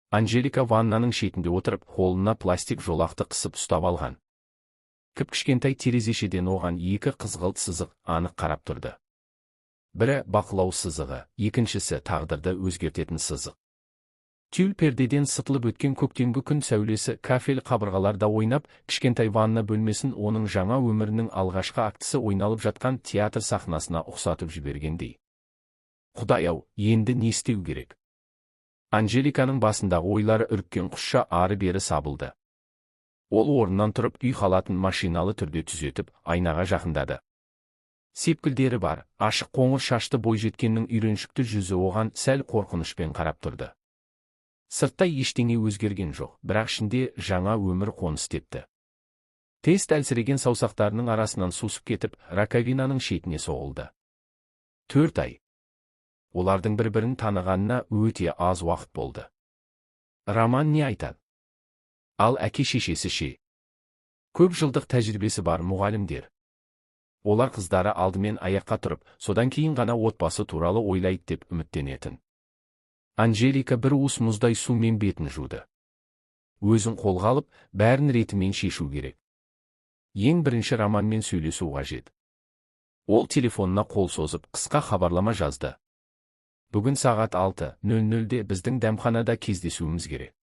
Анжелика ваннаның шетінде отырып, қолына пластик жолақты қысып ұстап алған. Кіп-кішкентай терезешеден оған екі қызғылт сызық анық қарап тұрды. Бірі бақылау сызығы, екіншісі тағдырды өзгертетін сызық. Тюль пердеден сытылып өткен көктемгі күн сәулесі кафель қабырғаларда ойнап, кішкентай ванна бөлмесін оның жаңа өмірінің алғашқы актісі ойналып жатқан театр сахнасына ұқсатып жібергендей. Құдай-ау, енді не істеу керек? Анжеликаның басындағы ойлары үріккен құсша ары-бері сабылды. Ол орнынан тұрып, үй халатын машиналы түрде түзетіп, айнаға жақындады. Сепкілдері бар, ашық қоңыр шашты бойжеткеннің үйреншікті жүзі оған сәл қорқынышпен қарап тұрды. Сыртта ештеңе өзгерген жоқ, бірақ ішінде жаңа өмір қоныс тепті. Тест әлсіреген саусақтарының арасынан сусып кетіп, раковинаның шетіне соғылды. 4 ай. Олардың бір-бірін танығанына өте аз уақыт болды. Роман не айтады? Ал әке шешесі ше? Көп жылдық тәжірибесі бар мұғалімдер. Олар қыздары алдымен аяққа тұрып, содан кейін ғана отбасы туралы ойлайды деп үміттенетін. Анжелика бір уыс мұздай сумен бетін жуды. Өзін қолға алып, бәрін ретімен шешу керек. Ең бірінші Романмен сөйлесу қажет. Ол телефонына қол созып, қысқа хабарлама жазды. Бүгін сағат 6:00-де біздің дәмханада кездесуіміз керек.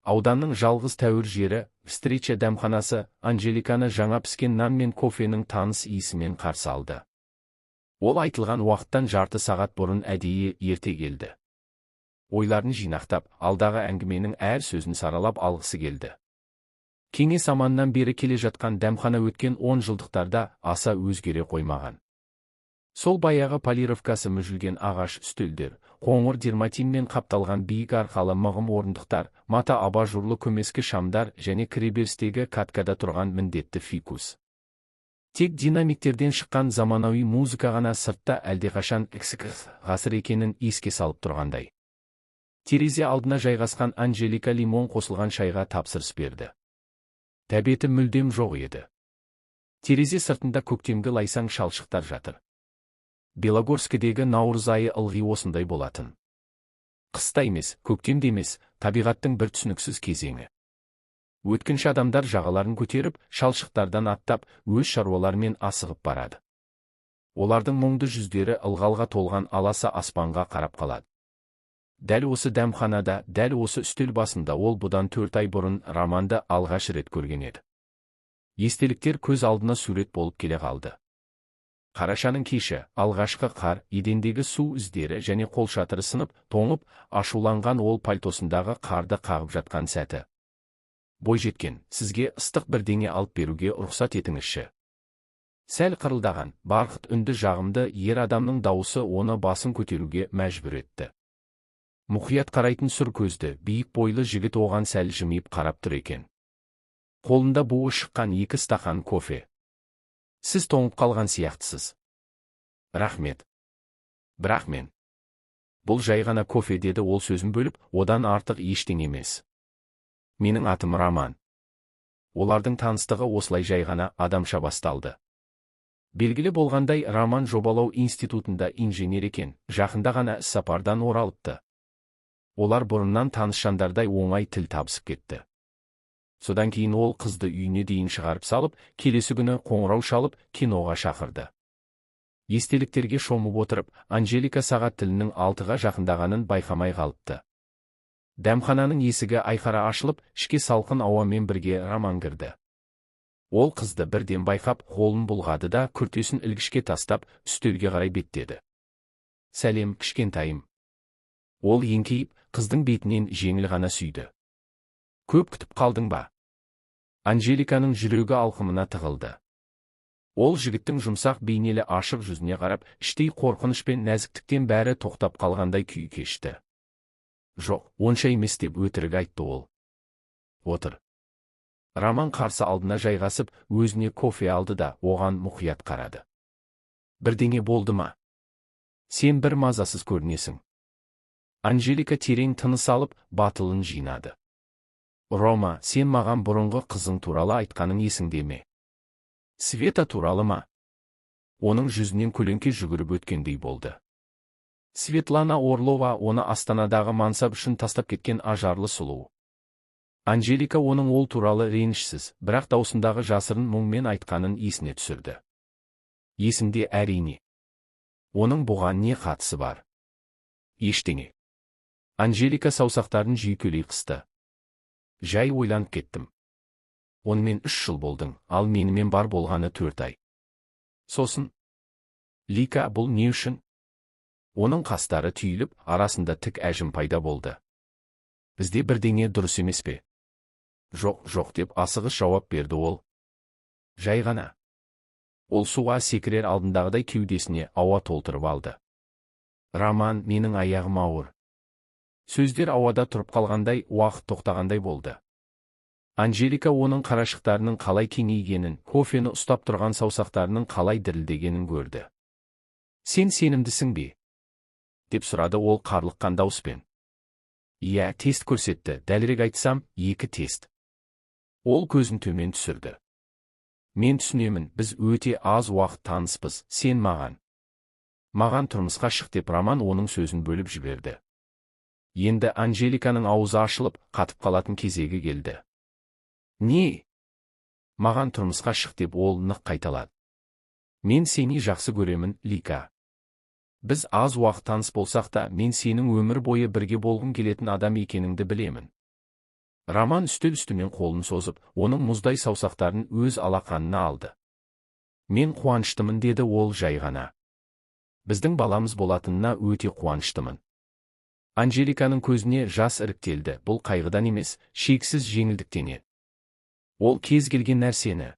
Ауданның жалғыз тәуір жері, Встреча дәмханасы, Анжеликаны жаңа піскен нан мен кофенің таныс иісімен қарсы алды. Ол айтылған уақыттан жарты сағат бұрын әдейі ерте келді. Ойларын жинақтап, алдағы әңгіменің әр сөзін саралап алғысы келді. Кеңес заманынан бері келе жатқан дәмхана өткен 10 жылдықтарда аса өзгере қоймаған. Сол баяғы полировкасы мүжілген ағаш үстелдер, қоңыр дерматинмен қапталған биік арқалы мығым орындықтар, мата абажурлы көмескі шамдар және кіреберістегі кадкада тұрған міндетті фикус. Тек динамиктерден шыққан заманауи музыка ғана сыртта әлдеқашан XX ғасыр екенін еске салып тұрғандай. Терезе алдына жайғасқан Анжелика лимон қосылған шайға тапсырыс берді. Тәбеті мүлдем жоқ еді. Терезе сыртында көктемгі лайсаң шалшықтар жатыр. Белогорскідегі наурыз айы ылғи осындай болатын. Қыста емес, көктемде емес, табиғаттың бір түсініксіз кезеңі. Өткінші адамдар жағаларын көтеріп, шалшықтардан аттап, өз шаруаларымен асығып барады. Олардың мұңды жүздері ылғалға толған аласа аспанға қарап қалады. Дәл осы дәмханада, дәл осы үстел басында ол бұдан 4 ай бұрын Романды алғаш рет көрген еді. Естеліктер көз алдына сурет болып келе қалды. Қарашаның кеші, алғашқы қар, едендегі су іздері және қолшатыры сынып, тоңып, ашуланған ол пальтосындағы қарды қағып жатқан сәті. Бойжеткен, сізге ыстық бірдеңе алып беруге рұқсат етіңізші. Сәл қырылдаған, барқыт үнді жағымды ер адамның дауысы оны басын көтеруге мәжбүр етті. Мұқият қарайтын сұр көзді, биік бойлы жігіт оған сәл жымиып қарап тұр екен. Қолында буы шыққан екі стақан кофе. Сіз тоңып қалған сияқтысыз. Рахмет. Бірақ мен. Бұл жай ғана кофе, деді ол сөзін бөліп, одан артық ештеңе емес. Менің атым Роман. Олардың таныстығы осылай жай ғана, адамша басталды. Белгілі болғандай, Роман жобалау институтында инженер екен, жақында ғана іссапардан оралыпты. Олар бұрыннан таныс жандардай оңай тіл табысып кетті. Содан кейін ол қызды үйіне дейін шығарып салып, келесі күні қоңырау шалып, киноға шақырды. Естеліктерге шомып отырып, Анжелика сағат тілінің 6-ға жақындағанын байқамай қалыпты. Дәмхананың есігі айқара ашылып, ішке салқын ауамен бірге Роман кірді. Ол қызды бірден байқап, қолын бұлғады да, күртесін ілгішке тастап, үстелге қарай беттеді. Сәлем, кішкентайым. Ол еңкейіп, қыздың бетінен жеңіл ғана сүйді. Көп күтіп қалдың ба? Анжеликаның жүрегі алқымына тығылды. Ол жігіттің жұмсақ бейнелі ашық жүзіне қарап, іштей қорқыныш пен нәзіктіктен бәрі тоқтап қалғандай күй кешті. Жоқ, онша емес, деп өтірік айтты ол. Отыр. Роман қарсы алдына жайғасып, өзіне кофе алды да, оған мұқият қарады. Бірдеңе болды ма? Сен бір мазасыз көрінесің. Анжелика терең тыныс алып, батылын жинады. Рома, сен маған бұрынғы қызың туралы айтқаның есіңде ме? Света туралы ма? Оның жүзінен көлеңке жүгіріп өткендей болды. Светлана Орлова оны Астанадағы мансап үшін тастап кеткен ажарлы сұлу. Анжелика оның ол туралы ренішсіз, бірақ даусындағы жасырын мұңмен айтқанын есіне түсірді. Есімде, әрине. Оның бұған не қатысы бар? Ештеңе. Анжелика саусақтарын жүйкелей қысты. Жай ойланып кеттім. Онымен 3 жыл болдың, ал менімен бар болғаны 4 ай. Сосын? Лика, бұл не үшін? Оның қастары түйіліп, арасында тік әжім пайда болды. Бізде бірдеңе дұрыс емес пе? Жоқ, жоқ, деп асығыс жауап берді ол. Жай ғана. Ол суға секірер алдындағыдай кеудесіне ауа толтырып алды. Роман, менің аяғым ауыр. Сөздер ауада тұрып қалғандай, уақыт тоқтағандай болды. Анжелика оның қарашықтарының қалай кеңейгенін, кофені ұстап тұрған саусақтарының қалай дірілдегенін көрді. Сен сенімдісің бе? Деп сұрады ол қарлыққан дауыспен. Иә, тест көрсетті, дәлірек айтсам, екі тест. Ол көзін төмен түсірді. Мен түсінемін, біз өте аз уақыт таныспыз, сен маған. Маған тұрмысқа шық, деп Роман оның сөзін бөліп жіберді. Енді Анжеликаның аузы ашылып, қатып қалатын кезегі келді. Не? Маған тұрмысқа шық, деп ол нық қайталады. Мен сені жақсы көремін, Лика. Біз аз уақыт таныс болсақ та, мен сенің өмір бойы бірге болғым келетін адам екеніңді білемін. Роман үстел үстімен қолын созып, оның мұздай саусақтарын өз алақанына алды. Мен қуаныштымын, деді ол жай ғана. Біздің баламыз болатынына өте қуаныштымын. Анжеликаның көзіне жас іріктелді, бұл қайғыдан емес, шексіз жеңілдіктен еді. Ол кез келген нәрсені,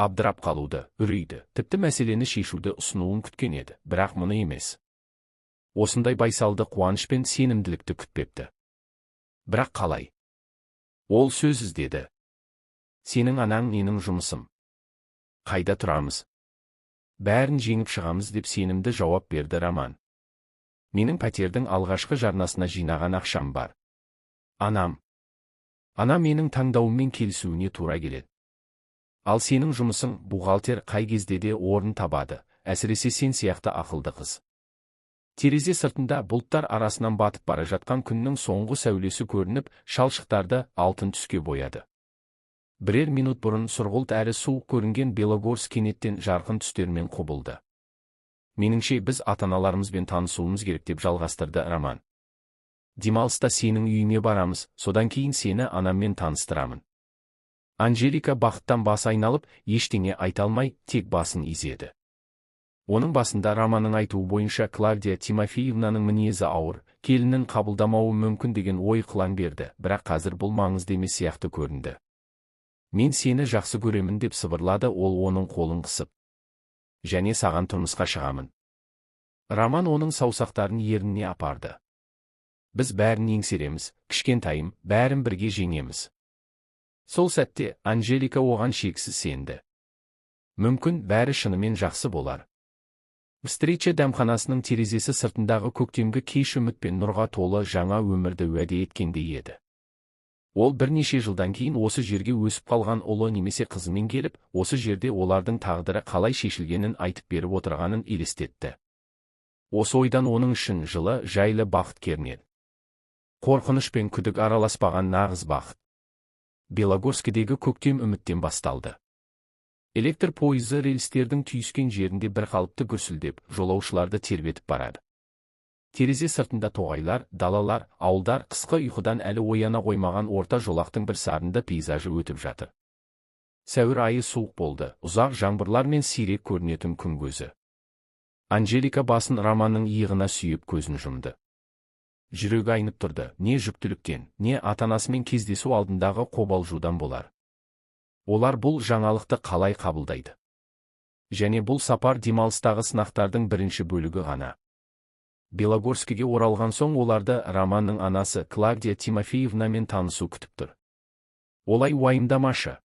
абдырап қалуды, үрейді, тіпті мәселені шешуді ұсынуын күткен еді, бірақ мұны емес. Осындай байсалды қуаныш пен сенімділікті күтпепті. Бірақ қалай? Ол сөз іздеді. Сенің анаң, менің жұмысым. Қайда тұрамыз? Бәрін жеңіп шығамыз, деп сенімді жауап берді Роман. Менің пәтердің алғашқы жарнасына жинаған ақшам бар. Анам менің таңдауыммен келісуіне тура келеді. Ал сенің жұмысың, бухгалтер қай кезде де орын табады, әсіресе сен сияқты ақылды қыз. Терезе сыртында бұлттар арасынан батып бара жатқан күннің соңғы сәулесі көрініп, шалшықтарды алтын түске бояды. Бірер минут бұрын сұрғылт әрі суық көрінген Белогорск кенеттен жарқын түстермен құбылды. Меніңше, біз ата-аналарымызбен танысуымыз керек, деп жалғастырды Роман. Демалыста сенің үйіңе барамыз, содан кейін сені анаммен таныстырамын. Анжелика бақыттан басы айналып, ештеңе айта алмай, тек басын изеді. Оның басында Романның айтуы бойынша Клавдия Тимофеевнаның мінезі ауыр, келінін қабылдамауы мүмкін деген ой қылаң берді, бірақ қазір бұл маңызды емес сияқты көрінді. Мен сені жақсы көремін, деп сыбырлады ол оның қолын қысып. Және саған тұрмысқа шығамын. Роман оның саусақтарын ерніне апарды. Біз бәрін еңсереміз, кішкентайым, бәрін бірге жеңеміз. Сол сәтте Анжелика оған шексіз сенді. Мүмкін, бәрі шынымен жақсы болар. Встреча дәмханасының терезесі сыртындағы көктемгі кеш үміт пен нұрға толы жаңа өмірді уәде еткендей еді. Ол бірнеше жылдан кейін осы жерге өсіп қалған ұлы немесе қызымен келіп, осы жерде олардың тағдыры қалай шешілгенін айтып беріп отырғанын елестетті. Осы ойдан оның ішін жылы, жайлы бақыт кернеді. Қорқыныш пен күдік араласпаған нағыз бақыт. Белогорскідегі көктем үміттен басталды. Электр пойызы рельстердің түйіскен жерінде бір қалыпты гүрсілдеп, жолаушыларды тербетіп барады. Терезе сыртында тоғайлар, далалар, ауылдар, қысқы ұйқыдан әлі ояна қоймаған орта жолақтың бір сарынды пейзажы өтіп жатыр. Сәуір айы суық болды, ұзақ жаңбырлар мен сирек көрінетін күн көзі. Анжелика басын Романның иығына сүйеп, көзін жұмды. Жүрегі айнып тұрды, не жүктіліктен, не ата-анасымен кездесу алдындағы қобалжудан болар. Олар бұл жаңалықты қалай қабылдайды? Және бұл сапар демалыстағы сынақтардың бірінші бөлігі ғана. Белогорскіге оралған соң оларды Романның анасы Клавдия Тимофеевнамен танысу күтіп тұр. Олай уайымдамашы.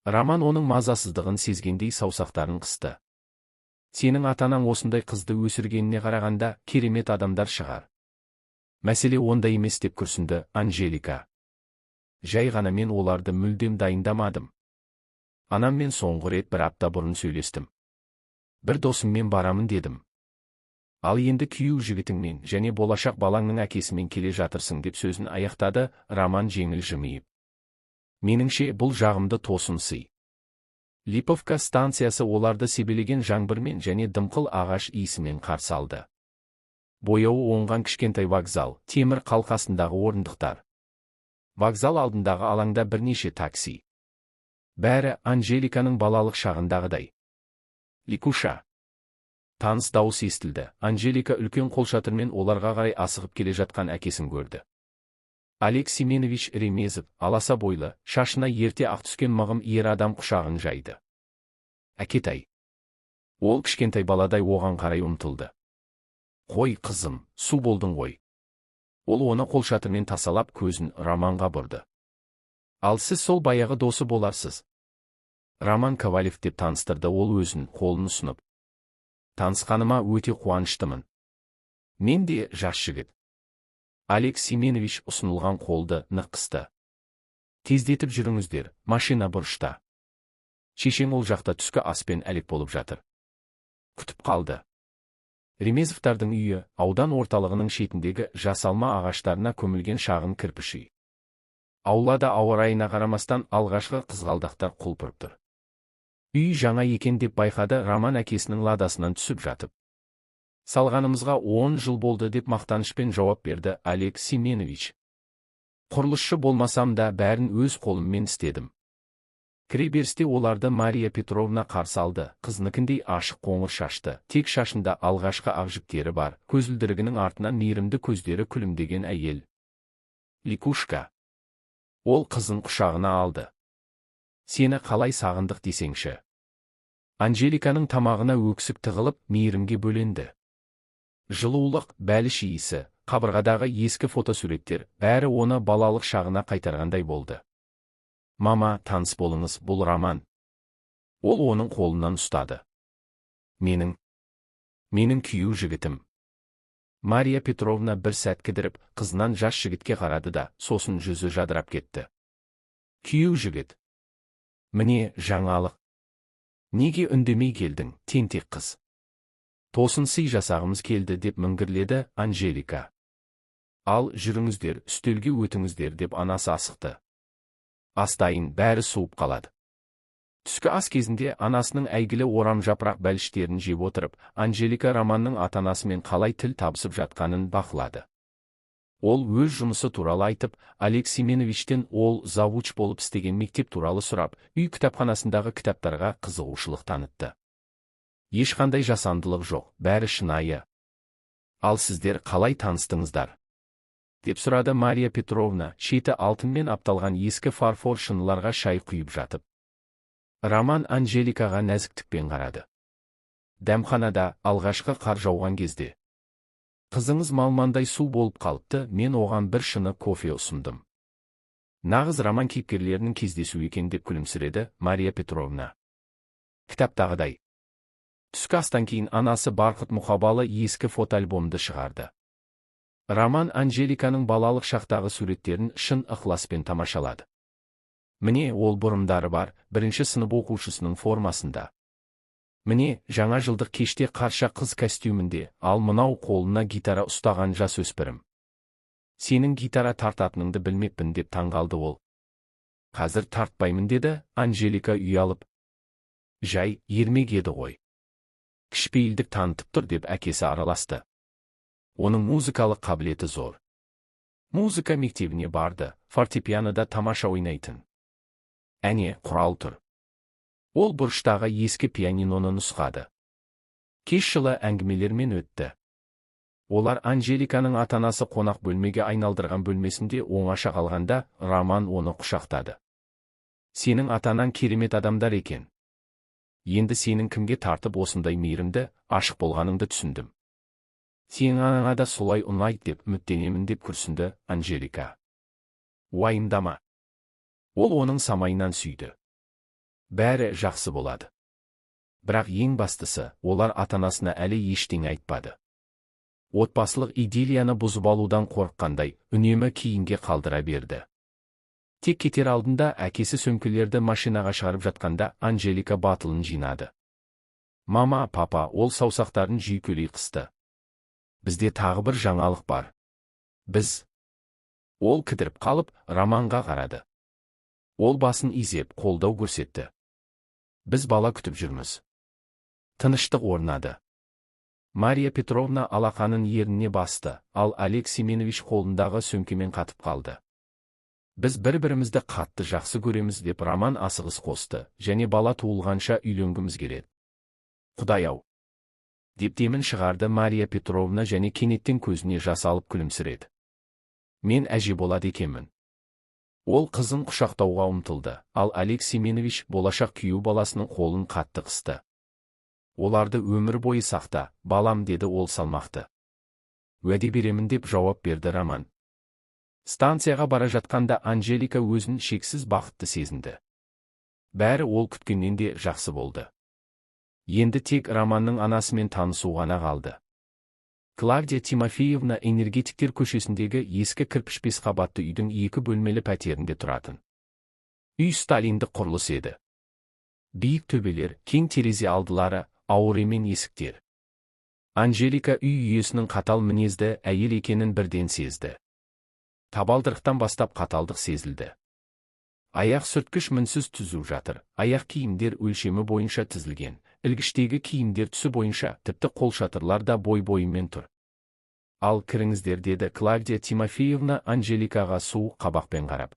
Роман оның мазасыздығын сезгендей саусақтарын қысты. Сенің ата-анаң осындай қызды өсіргеніне қарағанда, керемет адамдар шығар. Мәселе онда емес, деп күрсінді Анжелика. Жай ғана мен оларды мүлдем дайындамадым. Анаммен соңғы рет бір апта бұрын сөйлестім. Бір досыммен барамын дедім. Ал енді күйеу жігітіңмен және болашақ балаңның әкесімен келе жатырсың, деп сөзін аяқтады Роман жеңіл жымиып. Меніңше, бұл жағымды тосын сый. Липовка станциясы оларды себелеген жаңбырмен және дымқыл ағаш иісімен қарсы алды. Бояуы оңған кішкентай вокзал, темір қалқасындағы орындықтар. Вокзал алдындағы алаңда бірнеше такси. Бәрі Анжеликаның балалық шағындағыдай. Ликуша! Таныс дауыс естілді. Анжелика үлкен қолшатырмен оларға қарай асығып келе жатқан әкесін көрді. Олег Семенович Ремезов, аласа бойлы, шашына ерте ақ түскен мығым ер адам құшағын жайды. Әкетай. Ол кішкентай баладай оған қарай ұмтылды. Қой, қызым, су болдың ғой. Ол оны қолшатырмен тасалап, көзін Романға бұрды. Ал сіз сол баяғы досы боларсыз. Роман Ковалев, деп таныстырды ол өзін, қолын ұсынып. Танысқаныма өте қуаныштымын. Мен де, жас жігіт. Олег Семенович ұсынылған қолды нық қысты. Тездетіп жүріңіздер, машина бұрышта. Шешең ол жақта түскі аспен әлек болып жатыр. Күтіп қалды. Ремезовтардың үйі аудан орталығының шетіндегі жасалма ағаштарына көмілген шағын кірпіш үй. Аулада ауа райына қарамастан алғашқы қызғалдақтар құлпырып тұр. Үй жаңа екен, деп байқады Роман әкесінің ладасынан түсіп жатып. Салғанымызға 10 жыл болды, деп мақтанышпен жауап берді Олег Семенович. Құрылысшы болмасам да, бәрін өз қолыммен істедім. Кіреберісте оларды Мария Петровна қарсы алды. Қызыныкіндей ашық қоңыр шашты, тек шашында алғашқы ақ жіптері бар, көзілдірігінің артынан мейірімді көздері күлімдеген әйел. Ликушка! Ол қызын құшағына алды. Сені қалай сағындық десеңші. Анжеликаның тамағына өксік тығылып, мейірімге бөленді. Жылулық, бәліш иісі, қабырғадағы ескі фотосуреттер, бәрі оны балалық шағына қайтарғандай болды. Мама, таныс болыңыз, бұл Роман. Ол оның қолынан ұстады. Менің күйеу жігітім. Мария Петровна бір сәт кідіріп, қызынан жас жігітке қарады да, сосын жүзі жадырап кетті. Күйеу жігіт. Міне, жаңалық. Неге үндемей келдің, тентек қыз? Тосын сый жасағымыз келді, деп міңгірледі Анжелика. Ал, жүріңіздер, үстелге өтіңіздер, деп анасы асықты. Ас дайын, бәрі суып қалады. Түскі ас кезінде анасының әйгілі орам жапырақ бәліштерін жеп отырып, Анжелика Романның ата-анасымен қалай тіл табысып жатқанын бақылады. Ол өз жұмысы туралы айтып, Олег Семеновичтен ол завуч болып істеген мектеп туралы сұрап, үй кітапханасындағы кітаптарға қызығушылық танытты. Ешқандай жасандылық жоқ, бәрі шынайы. Ал сіздер қалай таныстыңыздар? деп сұрады Мария Петровна, шеті алтынмен апталған ескі фарфор шыныларға шай құйып жатып. Роман Анжеликаға нәзіктікпен қарады. Дәмханада, алғашқы қар жауған кезде. Қызыңыз малмандай су болып қалыпты, мен оған бір шыны кофе ұсындым. Нағыз роман кейіпкерлерінің кездесуі екен, деп күлімсіреді Мария Петровна. Кітаптағыдай. Түскі астан кейін анасы барқыт мұқабалы ескі фотоальбомды шығарды. Роман Анжеликаның балалық шақтағы суреттерін шын ықыласпен тамашалады. Міне, ол бұрымдары бар, бірінші сынып оқушысының формасында. Міне, жаңа жылдық кеште қарша қыз костюмінде, ал мынау қолына гитара ұстаған жасөспірім. Сенің гитара тартатыныңды білмеппін, деп таңғалды ол. Қазір тартпаймын, деді Анжелика ұялып. Жай, ермек еді ғой. Кішіпейілдік танытып тұр, деп әкесі араласты. Оның музыкалық қабілеті зор. Музыка мектебіне барды, фортепианода тамаша ойнайтын. Әне, құрал тұр. Ол бұрыштағы ескі пианиноны нұсқады. Кеш жылы әңгімелермен өтті. Олар Анжеликаның ата-анасы қонақ бөлмеге айналдырған бөлмесінде оңаша қалғанда, Роман оны құшақтады. Сенің ата-анаң керемет адамдар екен. Енді сенің кімге тартып осындай мейірімді, ашық болғаныңды түсіндім. Сенің анаңа да солай ұнайды деп үміттенемін, деп күрсінді Анжелика. Уайымдама. Ол оның самайынан сүйді. Бәрі жақсы болады. Бірақ ең бастысы, олар ата-анасына әлі ештеңе айтпады. Отбасылық идиллияны бұзып алудан қорыққандай, үнемі кейінге қалдыра берді. Тек кетер алдында, әкесі сөмкелерді машинаға шығарып жатқанда, Анжелика батылын жинады. Мама, папа, ол саусақтарын жүйкелей қысты. Бізде тағы бір жаңалық бар. Біз. Ол кідіріп қалып, Романға қарады. Ол басын изеп, қолдау көрсетті. Біз бала күтіп жүрміз. Тыныштық орнады. Мария Петровна алақанын ерніне басты, ал Олег Семенович қолындағы сөмкемен қатып қалды. Біз бір-бірімізді қатты жақсы көреміз, деп Роман асығыс қосты, және бала туылғанша үйленгіміз келеді. Құдай-ау! Деп демін шығарды Мария Петровна және кенеттен көзіне жас алып күлімсіреді. Мен әже болады екенмін. Ол қызын құшақтауға ұмтылды, ал Олег Семенович болашақ күйеу баласының қолын қатты қысты. Оларды өмір бойы сақта, балам, деді ол салмақты. Уәде беремін, деп жауап берді Роман. Станцияға бара жатқанда Анжелика өзін шексіз бақытты сезінді. Бәрі ол күткеннен де жақсы болды. Енді тек Романның анасымен танысу ғана қалды. Клавдия Тимофеевна Энергетиктер көшесіндегі ескі кірпіш бес қабатты үйдің екі бөлмелі пәтерінде тұратын. Үй сталиндік құрылыс еді. Биік төбелер, кең терезе алдылары, ауыр емен есіктер. Анжелика үй иесінің қатал мінезді әйел екенін бірден сезді. Табалдырықтан бастап қаталдық сезілді. Аяқ сүрткіш мінсіз түзу жатыр, аяқ киімдер өлшемі бойынша тізілген, ілгіштегі киімдер түсі бойынша, тіпті қолшатырлар да бой-бойымен тұр. Ал кіріңіздер, деді Клавдия Тимофеевна Анжеликаға суық қабақпен қарап.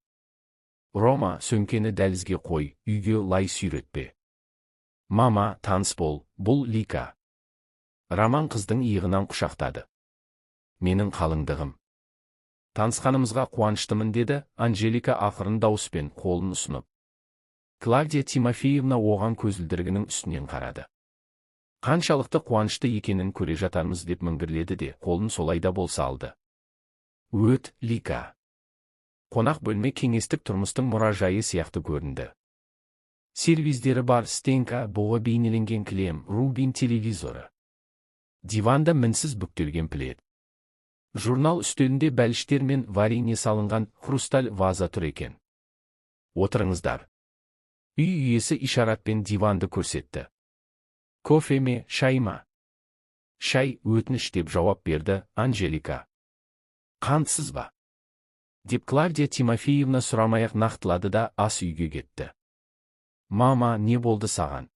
Рома, сөмкені дәлізге қой, үйге лай сүйретпе. Мама, таныс бол, бұл Лика. Роман қыздың иығынан құшақтады. Менің қалыңдығым. Танысқанымызға қуаныштымын, деді Анжелика ақырын дауыспен қолын ұсынып. Клавдия Тимофеевна оған көзілдірігінің үстінен қарады. Қаншалықты қуанышты екенін көре жатармыз, деп міңгірледі де, қолын солай да болса алды. Өт, Лика. Қонақ бөлме кеңестік тұрмыстың мұражайы сияқты көрінді. Сервиздері бар стенка, бұғы бейнеленген кілем, Рубин телевизоры. Диванда мінсіз бүктелген плед. Журнал үстелінде бәліштер мен варенье салынған хрусталь ваза тұр екен. Отырыңыздар. Үй иесі ишаратпен диванды көрсетті. Кофе ме, шай ма? Шай, өтініш, деп жауап берді Анжелика. Қантсыз ба? Деп Клавдия Тимофеевна сұрамай-ақ нақтылады да ас үйге кетті. Мама, не болды саған?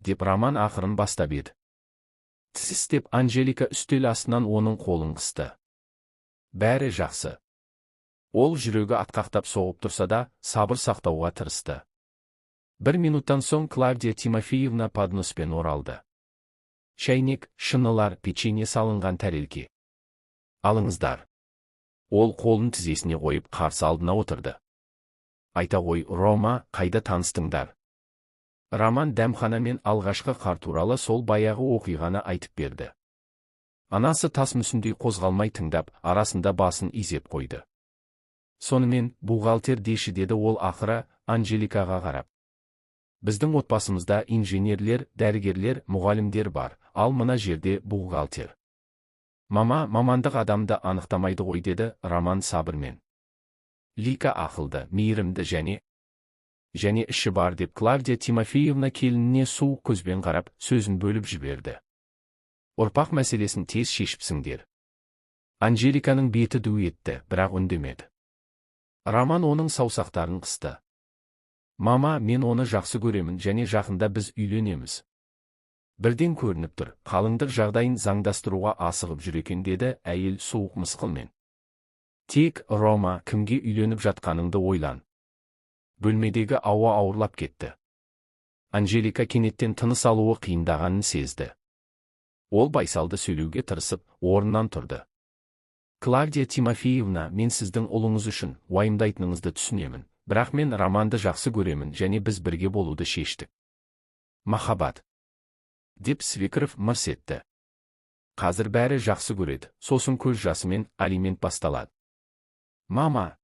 Деп Роман ақырын бастап еді. Тіс, деп Анжелика үстел астынан оның қолын қысты. Бәрі жақсы. Ол жүрегі атқақтап соғып тұрса да, сабыр сақтауға тырысты. Бір минуттан соң Клавдия Тимофеевна подноспен оралды. Шәйнек, шынылар, печенье салынған тәрелке. Алыңыздар. Ол қолын тізесіне қойып, қарсы алдына отырды. Айта ғой, Рома, қайда таныстыңдар? Роман дәмхана мен алғашқы қар туралы сол баяғы оқиғаны айтып берді. Анасы тас мүсіндей қозғалмай тыңдап, арасында басын изеп қойды. Сонымен, бухгалтер деші, деді ол ақыры Анжеликаға қарап. Біздің отбасымызда инженерлер, дәрігерлер, мұғалімдер бар, ал мына жерде бухгалтер. Мама, мамандық адамды анықтамайды ғой, деді Роман сабырмен. Лика ақылды, мейірімді және іші бар, деп Клавдия Тимофеевна келініне суық көзбен қарап, сөзін бөліп жіберді. Ұрпақ мәселесін тез шешіпсіңдер. Анжеликаның беті ду етті, бірақ үндемеді. Роман оның саусақтарын қысты. Мама, мен оны жақсы көремін және жақында біз үйленеміз. Бірден көрініп тұр, қалыңдық жағдайын заңдастыруға асығып жүр екен, деді әйел суық мысқылмен. Тек, Рома, кімге үйленіп жатқаныңды ойлан. Бөлмедегі ауа ауырлап кетті. Анжелика кенеттен тыныс алуы қиындағанын сезді. Ол байсалды сөйлеуге тырысып, орнынан тұрды. Клавдия Тимофеевна, мен сіздің ұлыңыз үшін уайымдайтыныңызды түсінемін, бірақ мен Романды жақсы көремін және біз бірге болуды шештік. Махаббат. Деп свекровь мырс етті. Қазір бәрі жақсы көреді, сосын көз жасымен алимент басталады. Мама.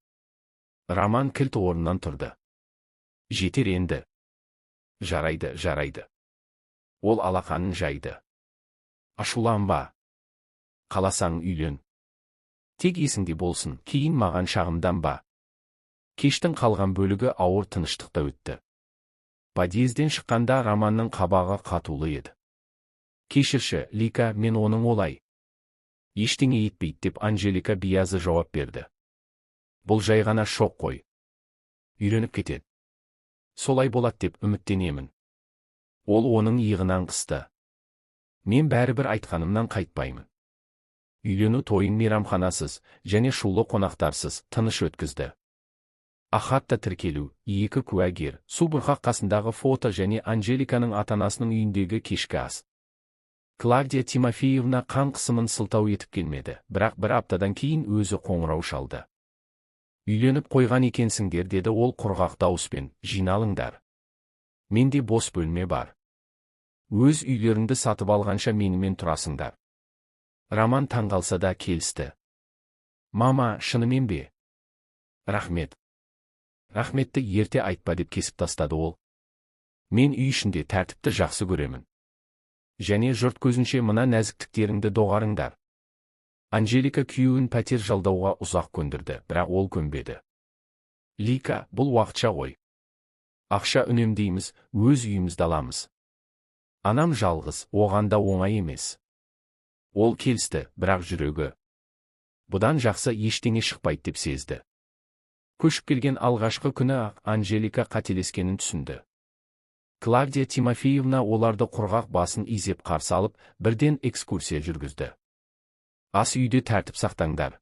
Роман кілт орнынан тұрды. Жетер енді. Жарайды, жарайды. Ол алақанын жайды. Ашуланба. Қаласаң үйлен. Тек есіңде болсын, кейін маған шағымданба. Кештің қалған бөлігі ауыр тыныштықта өтті. Подъезден шыққанда Романның қабағы қатулы еді. Кешірші, Лика, мен оның олай. Ештеңе етпейді, деп Анжелика биязы жауап берді. Бұл жай ғана шок қой. Үйреніп кетеді. Солай болады деп үміттенемін. Ол оның иығынан қысты. Мен бәрібір айтқанымнан қайтпаймын. Үйлену тойын мейрамханасыз және шулы қонақтарсыз тыныш өткізді. Ахатта тіркелу, екі куәгер, су бұрқақ қасындағы фото және Анжеликаның ата-анасының үйіндегі кешкі ас. Клавдия Тимофеевна қан қысымын сылтау етіп келмеді, бірақ бір аптадан кейін өзі қоңырау шалды. Үйленіп қойған екенсіңдер, деді ол құрғақ дауыспен, жиналыңдар. Менде бос бөлме бар. Өз үйлеріңді сатып алғанша менімен тұрасыңдар. Роман таңғалса да келісті. Мама, шынымен бе? Рахмет. Рахметті ерте айтпа, деп кесіп тастады ол. Мен үй ішінде тәртіпті жақсы көремін. Және жұрт көзінше мына нәзіктіктеріңді доғарыңдар. Анжелика күйеуін пәтер жалдауға ұзақ көндірді, бірақ ол көнбеді. Лика, бұл уақытша ғой. Ақша үнемдейміз, өз үйімізді аламыз. Анам жалғыз, оған да оңай емес. Ол келісті, бірақ жүрегі бұдан жақсы ештеңе шықпайды деп сезді. Көшіп келген алғашқы күні-ақ Анжелика қателескенін түсінді. Клавдия Тимофеевна оларды құрғақ басын изеп қарсы алып, бірден экскурсия жүргізді. Ас үйде тәртіп сақтаңдар.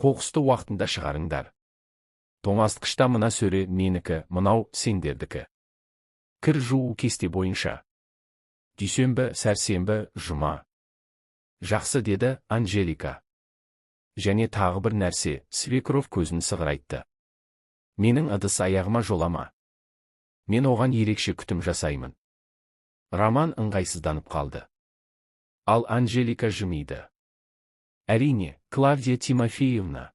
Қоқысты уақытында шығарыңдар. Тоңазытқышта мына сөре менікі, мынау сендердікі. Кір жуу кесте бойынша. Дүйсенбі, сәрсенбі, жұма. Жақсы, деді Анжелика. Және тағы бір нәрсе, свекровь көзін сығырайтты. Менің ыдыс аяғыма жолама. Мен оған ерекше күтім жасаймын. Роман ыңғайсызданып қалды. Ал Анжелика жымиды. Әрине, Клавдия Тимофеевна.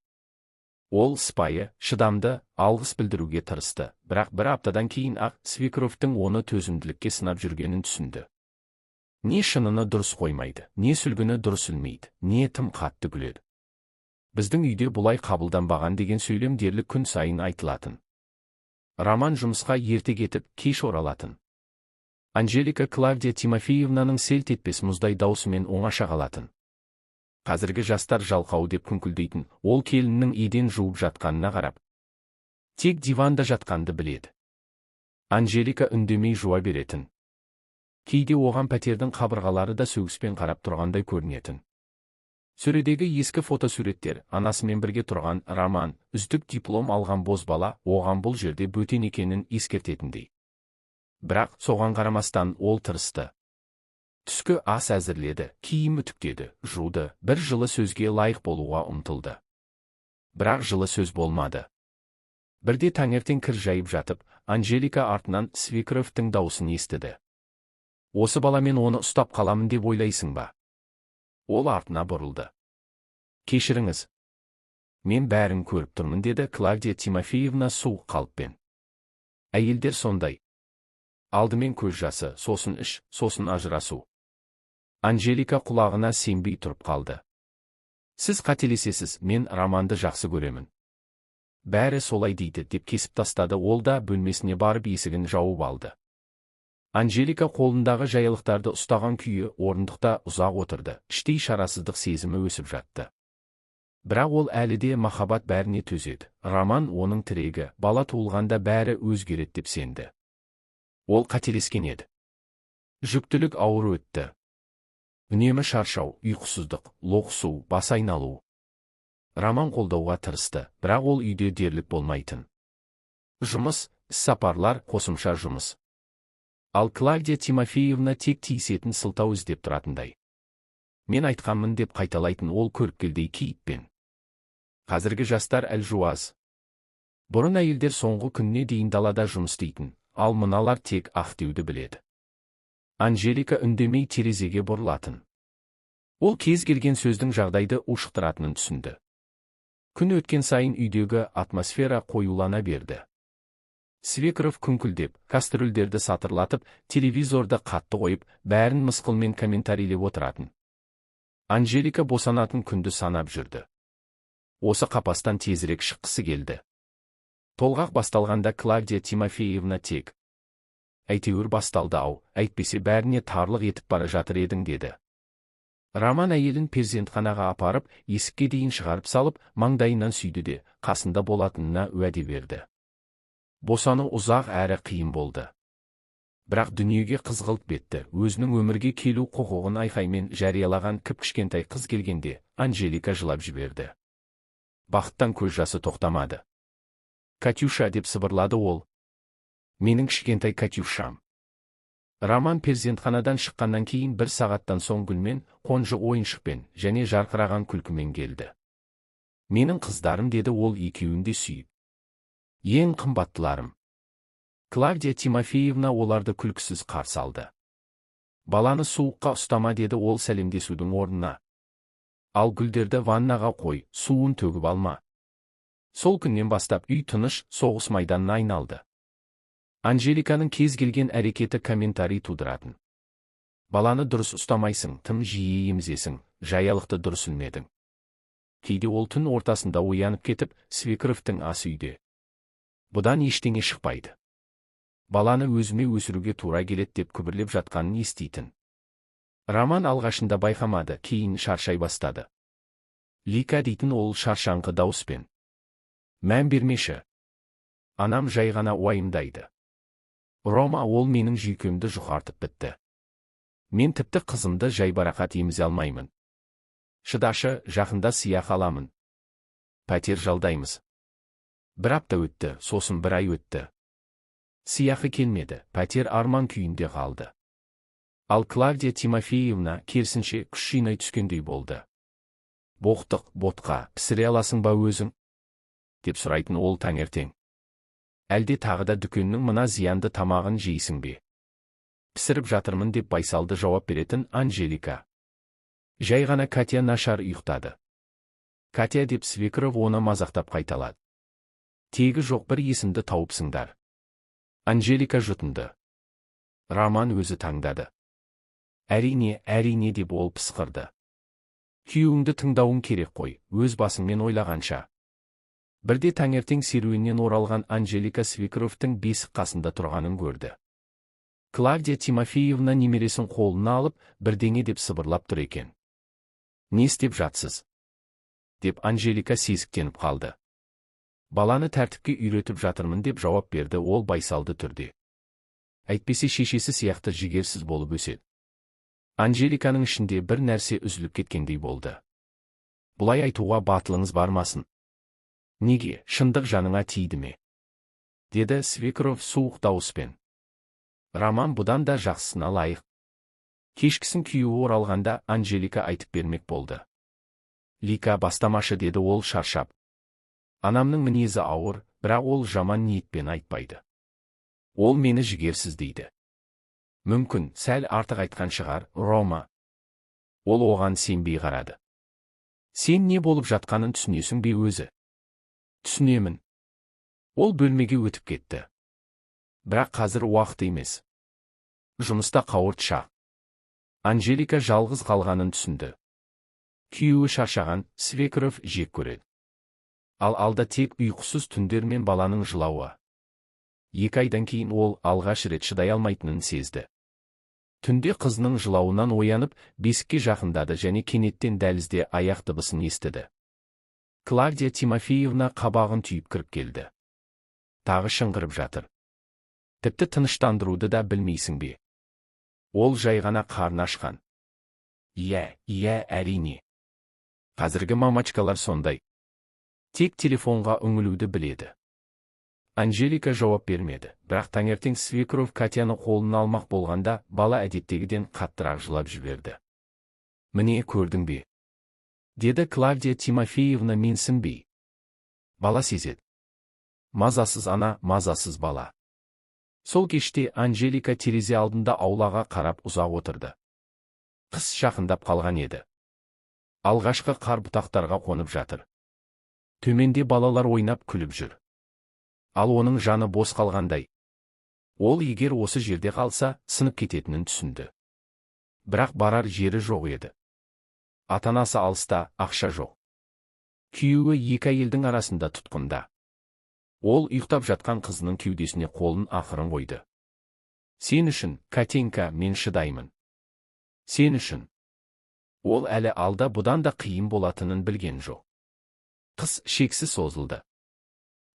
Ол сыпайы, шыдамды, алғыс білдіруге тырысты, бірақ бір аптадан кейін ақ свекровтың оны төзімділікке сынап жүргенін түсінді. Не шыныны дұрыс қоймайды, не сүлгіні дұрыс ілмейді, не тым қатты күледі. Біздің үйде бұлай қабылданбаған деген сөйлем дерлік күн сайын айтылатын. Роман жұмысқа ерте кетіп, кеш оралатын. Анжелика Клавдия Тимофеевнаның селт етпес мұздай даусымен оңаша қалатын. Қазіргі жастар жалқау, деп күңкілдейтін ол келіннің еден жуып жатқанына қарап. Тек диванда жатқанды біледі. Анжелика үндемей жуа беретін. Кейде оған пәтердің қабырғалары да сөгіспен қарап тұрғандай көрінетін. Сөредегі ескі фотосуреттер, анасымен бірге тұрған Роман, үздік диплом алған бозбала, оған бұл жерде бөтен екенін ескертетіндей. Бірақ соған қарамастан ол тырысты. Түскі ас әзірледі, киім үтіктеді, жуды, бір жылы сөзге лайық болуға ұмтылды. Бірақ жылы сөз болмады. Бірде таңертең кір жайып жатып, Анжелика артынан свекровтың даусын естіді. Осы баламен оны ұстап қаламын деп ойлайсың ба? Ол артына бұрылды. Кешіріңіз. Мен бәрін көріп тұрмын, деді Клавдия Тимофеевна суық қалыппен. Әйелдер сондай. Алдымен көз жасы, сосын іш, сосын ажырасу. Анжелика құлағына сенбей тұрып қалды. Сіз қателесесіз, мен Романды жақсы көремін. Бәрі солай дейді, деп кесіп тастады ол да бөлмесіне барып есігін жауып алды. Анжелика қолындағы жаялықтарды ұстаған күйі орындықта ұзақ отырды, іштей шарасыздық сезімі өсіп жатты. Бірақ ол әлі де махаббат бәріне төзеді. Роман оның тірегі, бала туылғанда бәрі өзгереді деп сенді. Ол қателескен еді. Жүктілік ауыр өтті. Үнемі шаршау, ұйқысыздық, лоқсу, бас айналу. Роман қолдауға тырысты, бірақ ол үйде дерлік болмайтын. Жұмыс, іссапарлар, қосымша жұмыс. Ал Клавдия Тимофеевна тек тиісетін сылтау іздеп тұратындай. Мен айтқанмын, деп қайталайтын ол көріпкелдей кейіппен. Қазіргі жастар әлжуаз. Бұрын әйелдер соңғы күніне дейін далада жұмыс істейтін, ал мыналар тек ақ деуді біледі. Анжелика үндемей терезеге бұрылатын. Ол кез келген сөздің жағдайды ушықтыратынын түсінді. Күн өткен сайын үйдегі атмосфера қоюлана берді. Свекров күңкілдеп, кастрюльдерді сатырлатып, телевизорды қатты қойып, бәрін мысқылмен комментарийлеп отыратын. Анжелика босанатын күнді санап жүрді. Осы қапастан тезірек шыққысы келді. Толғақ басталғанда Клавдия Тимофеевна тек: Әйтеуір басталды ау, әйтпесе бәріне тарлық етіп бара жатыр едің, деді. Роман әйелін перзентханаға апарып, есікке дейін шығарып салып, маңдайынан сүйді де, қасында болатынына уәде берді. Босану ұзақ әрі қиын болды. Бірақ дүниеге қызғылт бетті, өзінің өмірге келу құқығын айқаймен жариялаған кіп-кішкентай қыз келгенде, Анжелика жылап жіберді. Бақыттан көз жасы тоқтамады. «Катюша», – деп сыбырлады ол. «Менің кішкентай Катюшам». Роман перзентханадан шыққаннан кейін бір сағаттан соң гүлмен, қонжық ойыншықпен және жарқыраған күлкімен келді. «Менің қыздарым», – деді ол екеуін де сүйіп. «Ең қымбаттыларым». Клавдия Тимофеевна оларды күлкісіз қарсы алды. «Баланы суыққа ұстама», – деді ол сәлемдесудің орнына. «Ал гүлдерді ваннаға қой, суын төгіп алма». Сол күннен бастап үй тыныш соғыс майданына айналды. Анжеликаның кез келген әрекеті комментарий тудыратын. «Баланы дұрыс ұстамайсың, тым жиі емізесің, жаялықты дұрыс ілмедің». Кейде ол түн ортасында оянып кетіп, свекровьтің ас үйде. «Бұдан ештеңе шықпайды. Баланы өзіме өсіруге тура келеді», – деп күбірлеп жатқанын еститін. Роман алғашында байқамады, кейін шаршай бастады. «Лика», – дейтін ол шаршаңқы дауыспен. «Мән бермеші. Анам жай ғана уайымдайды. Рома, ол менің жүйкемді жұқартып бітті. Мен тіпті қызымды жайбарақат емізе алмаймын. Шыдашы, жақында сыйақы аламын. Пәтер жалдаймыз». Бір апта өтті, сосын бір ай өтті. Сыйақы келмеді, пәтер арман күйінде қалды. Ал Клавдия Тимофеевна керісінше күш жинай түскендей болды. «Боқтық, ботқа пісіре аласың ба өзің?» – деп сұрайтын ол таңертең. «Әлде тағы да дүкеннің мына зиянды тамағын жейсің бе?» «Пісіріп жатырмын», – деп байсалды жауап беретін Анжелика. Жай ғана Катя нашар ұйықтады. «Катя», – деп свекровь оны мазақтап қайталады. «Тегі жоқ бір есімді тауыпсыңдар». Анжелика жұтынды. Роман өзі таңдады. «Әрине, әрине», – деп ол пысқырды. «Күйеуіңді тыңдауың керек қой, өз басыңмен ойлағанша». Бірде таңертең серуеннен оралған Анжелика свекровьтің бесік қасында тұрғанын көрді. Клавдия Тимофеевна немересін қолына алып, бірдеңе деп сыбырлап тұр екен. «Не істеп жатсыз?» – деп Анжелика сезіктеніп қалды. «Баланы тәртіпке үйретіп жатырмын», – деп жауап берді ол байсалды түрде. «Әйтпесе шешесі сияқты жігерсіз болып өседі». Анжеликаның ішінде бір нәрсе үзіліп кеткендей болды. «Бұлай айтуға батылыңыз бармасын». «Неге, шындық жаныңа тиді ме?» – деді свекровь суық дауыспен. «Роман бұдан да жақсысына лайық». Кешкісін күйеуі оралғанда Анжелика айтып бермек болды. «Лика, бастамашы», – деді ол шаршап. «Анамның мінезі ауыр, бірақ ол жаман ниетпен айтпайды. Ол мені жігерсіз дейді. Мүмкін, сәл артық айтқан шығар, Рома». Ол оған сенбей қарады. «Сен не болып жатқанын түсінесің бе өзі?» «Түсінемін». Ол бөлмеге өтіп кетті. Бірақ қазір уақыт емес. Жұмыста қауырт шақ. Анжелика жалғыз қалғанын түсінді. Күйеуі шаршаған, свекровь жек көреді. Ал алда тек ұйқысыз түндер мен баланың жылауы. 2 айдан кейін ол алғаш рет шыдай алмайтынын сезді. Түнде қызының жылауынан оянып, бесікке жақындады және кенеттен дәлізде аяқ дыбысын естіді. Клавдия Тимофеевна қабағын түйіп кіріп келді. «Тағы шыңғырып жатыр. Тіпті тыныштандыруды да білмейсің бе?» «Ол жай ғана қарны ашқан». «Иә, иә, әрине. Қазіргі мамочкалар сондай. Тек телефонға үңілуді біледі». Анжелика жауап бермеді, бірақ таңертең свекровь Катяны қолына алмақ болғанда, бала әдеттегіден қаттырақ жылап жіберді. «Міне, көрдің бе?» – деді Клавдия Тимофеевна менсінбей. «Бала сезеді. Мазасыз ана, мазасыз бала». Сол кеште Анжелика терезе алдында аулаға қарап ұзақ отырды. Қыс жақындап қалған еді. Алғашқы қар бұтақтарға қонып жатыр. Төменде балалар ойнап күліп жүр. Ал оның жаны бос қалғандай. Ол егер осы жерде қалса, сынып кететінін түсінді. Бірақ барар жері жоқ еді. Ата-анасы алыста, ақша жоқ. Күйеуі екі әйелдің арасында тұтқында. Ол ұйықтап жатқан қызының кеудесіне қолын ақырын қойды. «Сен үшін, Катенька, мен шыдаймын. Сен үшін». Ол әлі алда бұдан да қиын болатынын білген жоқ. Қыс шексіз созылды.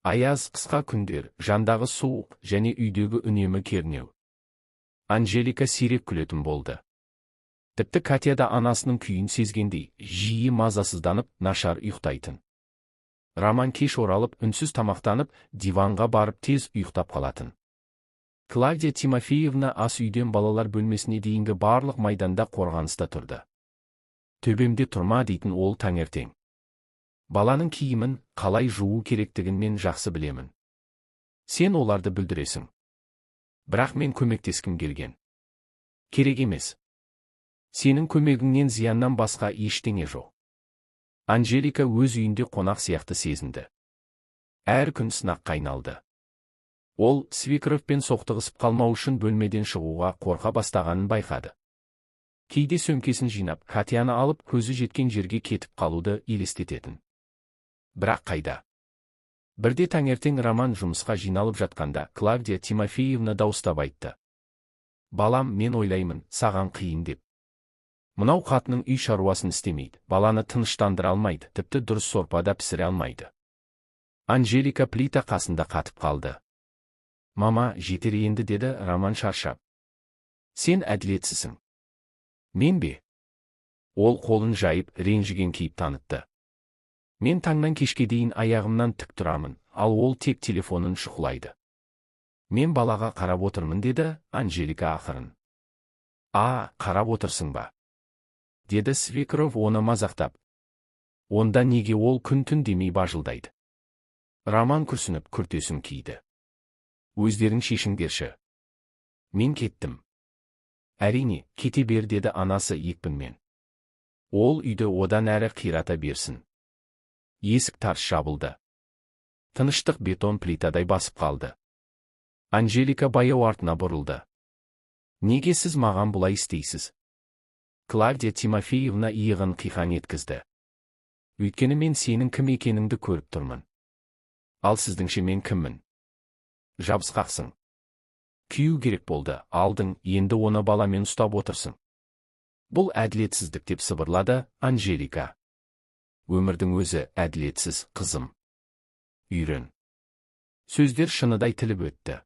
Аяз, қысқа күндер, жандағы суық және үйдегі үнемі кернеу. Анжелика сирек күлетін болды. Тіпті Катя да анасының күйін сезгендей, жиі мазасызданып, нашар ұйықтайтын. Роман кеш оралып, үнсіз тамақтанып, диванға барып тез ұйықтап қалатын. Клавдия Тимофеевна ас үйден балалар бөлмесіне дейінгі барлық майданда қорғаныста тұрды. «Төбемде тұрма», – дейтін ол таңертең. «Баланың киімін қалай жуу керектігін мен жақсы білемін. Сен оларды бүлдіресің». Бірақ мен көмектескім келген. Керек емес. Сенің көмегіңнен зияннан басқа ештеңе жоқ. Анжелика өз үйінде қонақ сияқты сезінді. Әр күн сынаққа айналды. Ол свекровьпен соқтығысып қалмау үшін бөлмеден шығуға қорқа бастағанын байқады. Кейде сөмкесін жинап, Катяны алып, көзі жеткен жерге кетіп қалуды елестететін. Бірақ қайда? Бірде таңертең Роман жұмысқа жиналып жатқанда, Клавдия Тимофеевна дауыстап айтты: «Балам, мен ойлаймын, саған қиын деп. Мынау қатының үй шаруасын істемейді, баланы тыныштандыра алмайды, тіпті дұрыс сорпа да пісіре алмайды». Анжелика плита қасында қатып қалды. «Мама, жетер енді», – деді Роман шаршап. «Сен әділетсізсің». «Мен бе?» Ол қолын жайып, ренжіген кейіп танытты. «Мен таңнан кешке дейін аяғымнан тік тұрамын, ал ол тек телефонын шұқылайды». «Мен балаға қарап отырмын», – деді Анжелика ақырын. «А, қарап отырсың ба?» – деді свекровь оны мазақтап. «Онда неге ол күн-түн демей бажылдайды?» Роман күрсініп, күртесін киді. «Өздерің шешіңдерші. Мен кеттім». «Әрине, кете бер», – деді анасы екпінмен. «Ол үйді одан әрі қирата берсін». Есік тарс жабылды. Тыныштық бетон плитадай басып қалды. Анжелика баяу артына бұрылды. «Неге сіз маған бұлай істейсіз?» Клавдия Тимофеевна иығын қиқаң еткізді. «Өйткені мен сенің кім екеніңді көріп тұрмын. Ал сіздіңше мен кіммін? Жабысқақсың. Күйеу керек болды, алдың, енді оны баламен ұстап отырсың». «Бұл әділетсіздік», – деп сыбырлады Анжелика. «Өмірдің өзі әділетсіз, қызым. Үйрен». Сөздер шыныдай тіліп өтті.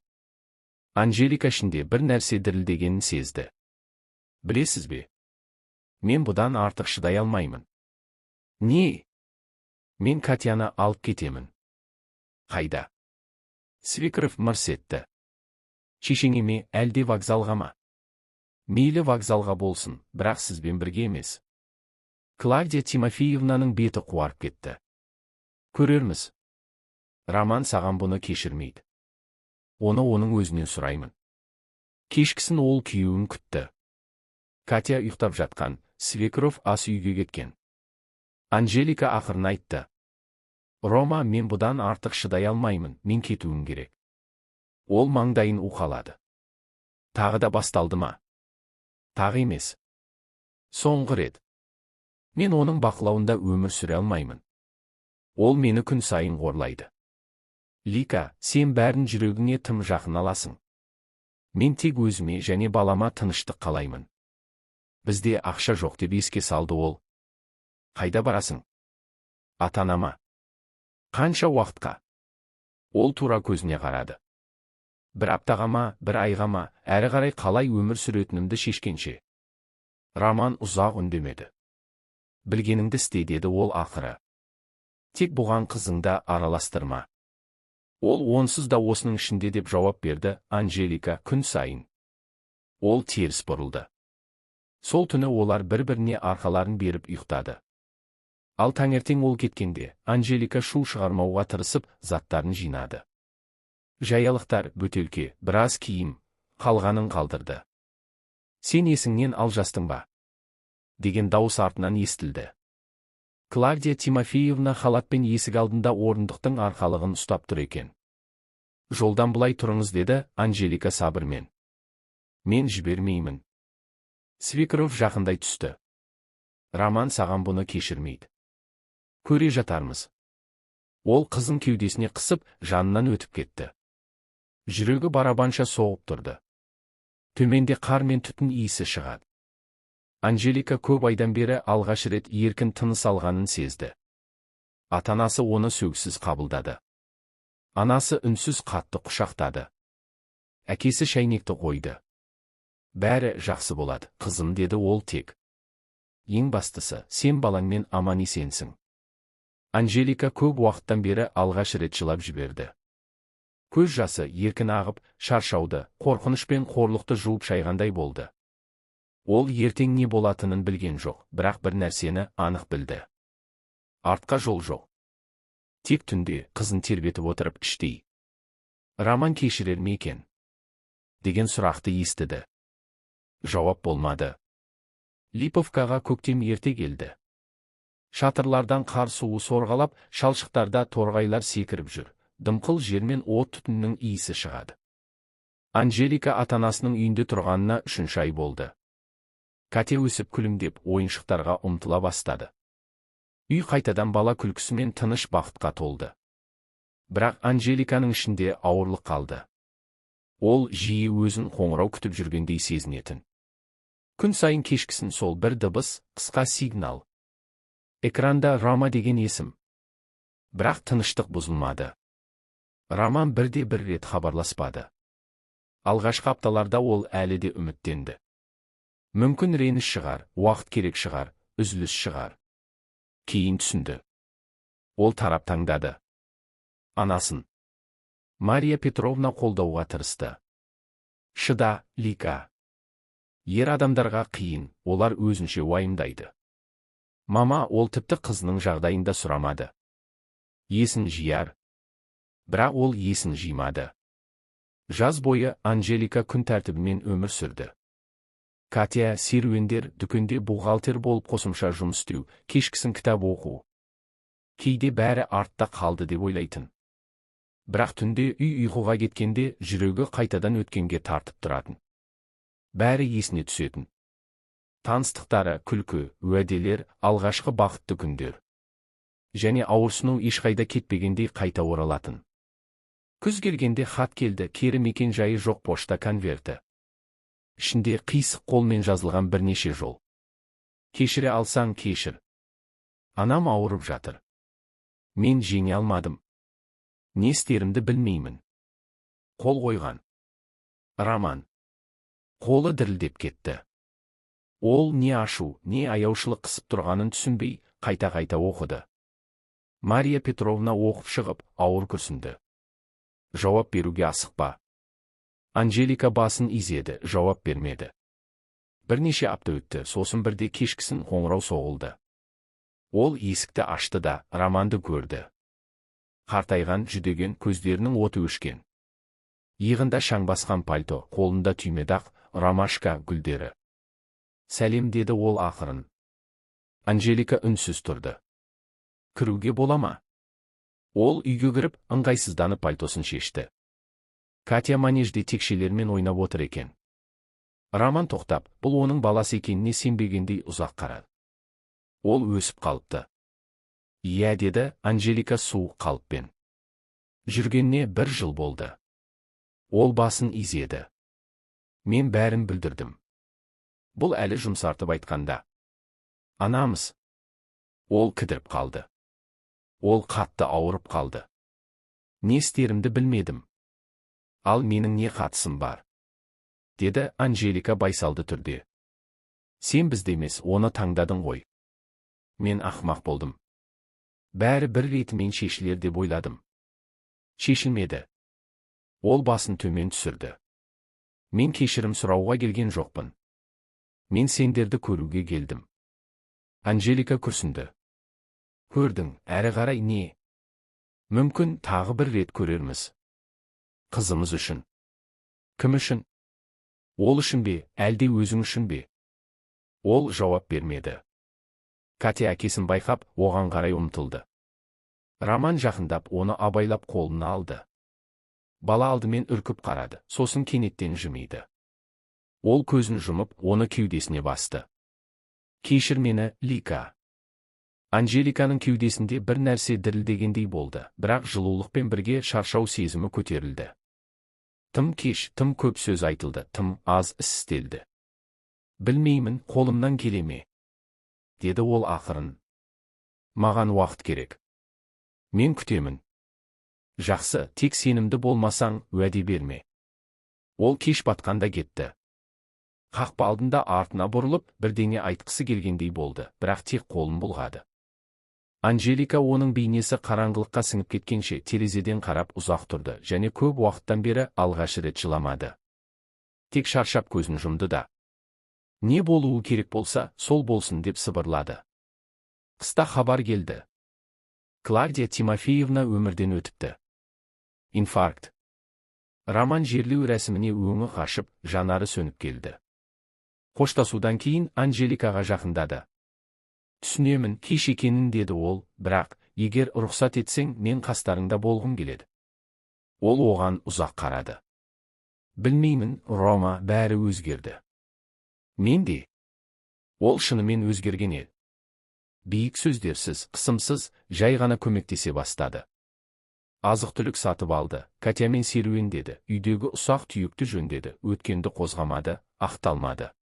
Анжелика ішінде бір нәрсе дірілдегенін сезді. «Білесіз бе? Мен бұдан артық шыдай алмаймын». «Не?» «Мен Катяны алып кетемін». «Қайда?» Свекровь мырс етті. «Шешеңе ме, әлде вокзалға ма?» «Мейлі, вокзалға болсын, бірақ сізбен бірге емес». Клавдия Тимофеевнаның беті қуарып кетті. «Көрерміз. Роман саған бұны кешірмейді. Оны оның өзінен сұраймын». Кешкісін ол күйеуін күтті. Катя ұйықтап жатқан, свекровь ас үйге кеткен. Анжелика ақырын айтты: «Рома, мен бұдан артық шыдай алмаймын, мен кетуім керек». Ол маңдайын уқалады. «Тағы да басталды ма?» «Тағы емес. Соңғы рет. Мен оның бақылауында өмір сүре алмаймын. Ол мені күн сайын қорлайды. Лика, сен бәрін жүрегіңе тым жақын аласың. Мен тек өзіме және балама тыныштық қалаймын». «Бізде ақша жоқ», – деп еске салды ол. «Қайда барасың? Ата-анама? Қанша уақытқа?» Ол тура көзіне қарады. «Бір аптаға ма, бір айға ма, әрі қарай қалай өмір сүретінімді шешкенше». Роман ұзақ үндемеді. «Білгеніңді істе», – деді ол ақыры. «Тек бұған қызыңды араластырма». «Ол онсыз да осының ішінде», – деп жауап берді Анжелика, күн сайын. Ол теріс бұрылды. Сол түні олар бір-біріне арқаларын беріп ұйықтады. Ал таңертең ол кеткенде, Анжелика шу шығармауға тырысып, заттарын жинады. Жаялықтар, бөтелке, біраз киім, қалғанын қалдырды. «Сен есіңнен алжастың ба?» – деген дауыс артынан естілді. Клавдия Тимофеевна халатпен есік алдында орындықтың арқалығын ұстап тұр екен. «Жолдан былай тұрыңыз», – деді Анжелика сабырмен. «Мен жібермеймін». Свекровь жақындай түсті. «Роман саған бұны кешірмейді». «Көре жатармыз». Ол қызын кеудесіне қысып, жанынан өтіп кетті. Жүрегі барабанша соғып тұрды. Төменде қар мен түтін иісі шығады. Анжелика көп айдан бері алғаш рет еркін тыныс алғанын сезді. Ата-анасы оны сөзсіз қабылдады. Анасы үнсіз қатты құшақтады. Әкесі шәйнекті қойды. «Бәрі жақсы болады, қызым», – деді ол тек. «Ең бастысы, сен балаңмен аман есенсің». Анжелика көп уақыттан бері алғаш рет жылап жіберді. Көз жасы еркін ағып, шаршауды, қорқыныш пен қорлықты жуып шайғандай болды. Ол ертең не болатынын білген жоқ, бірақ бір нәрсені анық білді. Артқа жол жоқ. Тек түнде қызын тербетіп отырып, іштей «Роман кешірер ме екен?» деген сұрақты естіді. Жауап болмады. Липовкаға көктем ерте келді. Шатырлардан қар суы сорғалап, шалшықтарда торғайлар секіріп жүр. Дымқыл жермен от түтіннің иісі шығады. Анжелика ата-анасының үйінде тұрғанына үшінші ай болды. Катя өсіп, күлімдеп, ойыншықтарға ұмтыла бастады. Үй қайтадан бала күлкісімен тыныш бақытқа толды. Бірақ Анжеликаның ішінде ауырлық қалды. Ол жиі өзін қоңырау күтіп жүргендей сезінетін. Күн сайын кешкісін сол бір дыбыс, қысқа сигнал. Экранда Рома деген есім. Бірақ тыныштық бұзылмады. Роман бірде бір рет хабарласпады. Алғашқы апталарда ол әлі де үміттенді. Мүмкін, реніш шығар, уақыт керек шығар, үзіліс шығар. Кейін түсінді. Ол тарап таңдады. Анасын. Мария Петровна қолдауға тырысты. «Шыда, Лика. Ер адамдарға қиын, олар өзінше уайымдайды». Мама, ол тіпті қызының жағдайын да сұрамады. Есін жияр. Бірақ ол есін жимады. Жаз бойы Анжелика күн тәртібімен өмір сүрді. Катя, серуендер, дүкенде бухгалтер болып қосымша жұмыс істеу, кешкісін кітап оқу. Кейде бәрі артта қалды деп ойлайтын. Бірақ түнде үй ұйқыға кеткенде жүрегі қайтадан өткенге тартып тұратын. Бәрі есіне түсетін. Таныстықтары, күлкі, уәделер, алғашқы бақытты күндер. Және ауырсыну ешқайда кетпегендей қайта оралатын. Күз келгенде хат келді, кері мекен жайы жоқ пошта конверті. Ішінде қисық қолмен жазылған бірнеше жол. «Кешіре алсаң, кешір. Анам ауырып жатыр. Мен жеңе алмадым. Не істерімді білмеймін». Қол қойған. Роман. Қолы дірілдеп кетті. Ол не ашу, не аяушылық қысып тұрғанын түсінбей, қайта-қайта оқыды. Мария Петровна оқып шығып, ауыр күрсінді. «Жауап беруге асықпа». Анжелика басын изеді, жауап бермеді. Бірнеше апта өтті, сосын бірде кешкісін қоңырау соғылды. Ол есікті ашты да, Романды көрді. Қартайған, жүдеген, көздерінің оты өшкен. Иығында шаң басқан пальто, қолында түймедақ, ромашка гүлдері. «Сәлем», – деді ол ақырын. Анжелика үнсіз тұрды. «Кіруге бола ма?» Ол үйге кіріп, ыңғайсызданып пальтосын шешті. Катя манежде текшелермен ойнап отыр екен. Роман тоқтап, бұл оның баласы екеніне сенбегендей ұзақ қарады. Ол өсіп қалыпты. «Иә», – деді Анжелика суық қалыппен. «Жүргеніне бір жыл болды». Ол басын изеді. «Мен бәрін бүлдірдім. Бұл әлі жұмсартып айтқанда. Анамыз». Ол кідіріп қалды. «Ол қатты ауырып қалды. Не істерімді білмедім». «Ал менің не қатысым бар?» – деді Анжелика байсалды түрде. «Сен бізді емес, оны таңдадың ғой». «Мен ақымақ болдым. Бәрі бір ретімен шешілер деп ойладым. Шешілмеді». Ол басын төмен түсірді. «Мен кешірім сұрауға келген жоқпын. Мен сендерді көруге келдім». Анжелика күрсінді. «Көрдің, әрі қарай не? Мүмкін, тағы бір рет көрерміз. Қызымыз үшін». «Кім үшін? Ол үшін бе, әлде өзің үшін бе?» Ол жауап бермеді. Катя әкесін байқап, оған қарай ұмтылды. Роман жақындап, оны абайлап қолына алды. Бала алдымен үркіп қарады, сосын кенеттен жымиды. Ол көзін жұмып, оны кеудесіне басты. «Кешір мені, Лика». Анжеликаның кеудесінде бір нәрсе дірілдегендей болды, бірақ жылулықпен бірге шаршау сезімі көтерілді. Тым кеш, тым көп сөз айтылды, тым аз іс істелді. Білмеймін, қолымнан келе ме? Деді ол ақырын. Маған уақыт керек. Мен күтемін. Жақсы, тек сенімді болмасаң, уәде берме. Ол кеш батқанда кетті. Қақпа алдында артына бұрылып, бірдеңе айтқысы келгендей болды, бірақ тек қолын бұлғады. Анжелика оның бейнесі қараңғылыққа сіңіп кеткенше терезеден қарап ұзақ тұрды және көп уақыттан бері алғаш рет жыламады. Тек шаршап көзін жұмды да, не болуы керек болса, сол болсын деп сыбырлады. Қыста хабар келді. Клавдия Тимофеевна өмірден өтіпті. Инфаркт. Роман жерлеу рәсіміне өңі қашып, жанары сөніп келді. Қоштасудан кейін Анжеликаға жақындады. Түсінемін, кеш екенін, деді ол, бірақ, егер рұқсат етсең, мен қастарыңда болғым келеді. Ол оған ұзақ қарады. Білмеймін, Рома, бәрі өзгерді. Мен де. Ол шынымен өзгерген еді. Биік сөздерсіз, қысымсыз, жай ғана көмектесе бастады. Азық-түлік сатып алды, Катямен серуендеді, үйдегі ұсақ түйекті жөндеді, өткенді қозғамады, ақталмады.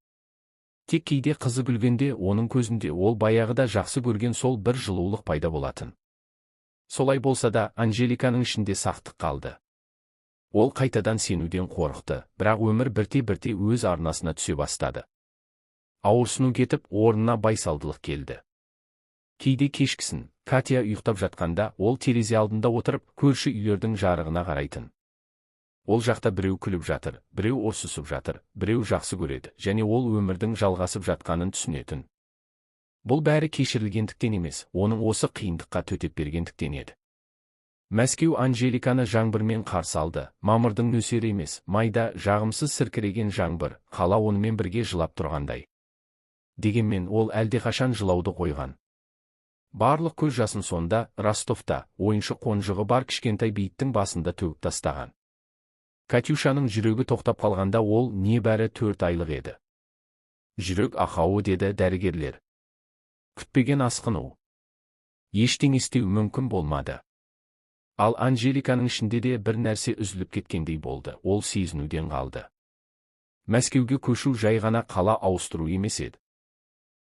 Тек кейде қызы күлгенде оның көзінде ол баяғыда жақсы көрген сол бір жылулық пайда болатын. Солай болса да, Анжеликаның ішінде сақтық қалды. Ол қайтадан сенуден қорықты, бірақ өмір бірте-бірте өз арнасына түсе бастады. Ауырсыну кетіп, орнына байсалдылық келді. Кейде кешкісін, Катя ұйықтап жатқанда, ол терезе алдында отырып, көрші үйлердің жарығына қарайтын. Ол жақта біреу күліп жатыр, біреу ұрсысып жатыр, біреу жақсы көреді, және ол өмірдің жалғасып жатқанын түсінетін. Бұл бәрі кешірілгендіктен емес, оның осы қиындыққа төтеп бергендіктен еді. Мәскеу Анжеликаны жаңбырмен қарсы алды. Мамырдың нөсері емес, майда, жағымсыз сіркіреген жаңбыр, қала онымен бірге жылап тұрғандай. Дегенмен ол әлдеқашан жылауды қойған. Барлық көз жасын сонда, Ростовта, ойыншық қонжығы бар кішкентай бейіттің басында төгіп тастаған. Катюшаның жүрегі тоқтап қалғанда ол небәрі 4 айлық еді. Жүрек ақауы, деді дәрігерлер. Күтпеген асқыну. Ештеңе істеу мүмкін болмады. Ал Анжеликаның ішінде де бір нәрсе үзіліп кеткендей болды, ол сезінуден қалды. Мәскеуге көшу жай ғана қала ауыстыру емес еді.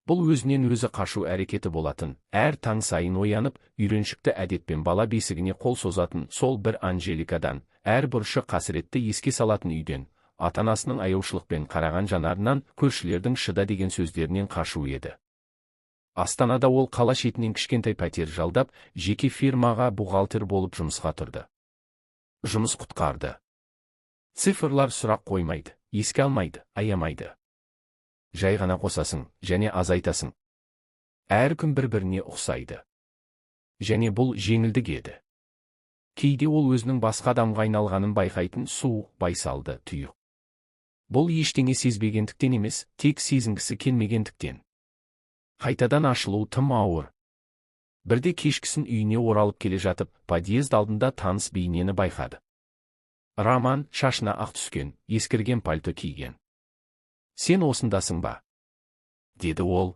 Бұл өзінен өзі қашу әрекеті болатын, әр таң сайын оянып, үйреншікті әдетпен бала бесігіне қол созатын сол бір Анжеликадан, әр бұрышы қасіретті еске салатын үйден, ата-анасының аяушылықпен қараған жанарынан, көршілердің шыда деген сөздерінен қашу еді. Астанада ол қала шетінен кішкентай пәтер жалдап, жеке фирмаға бухгалтер болып жұмысқа тұрды. Жұмыс құтқарды. Цифрлар сұрақ қоймайды, еске алмайды, аямайды. Жай ғана қосасың және азайтасың. Әр күн бір-біріне ұқсайды. Және бұл жеңілдік еді. Кейде ол өзінің басқа адамға айналғанын байқайтын суық, байсалды, тұйық. Бұл ештеңе сезбегендіктен емес, тек сезінгісі келмегендіктен. Қайтадан ашылу тым ауыр. Бірде кешкісін үйіне оралып келе жатып, подъезд алдында таныс бейнені байқады. Роман шашына ақ түскен, ескірген пальто киген. Сен осындасың ба? Деді ол.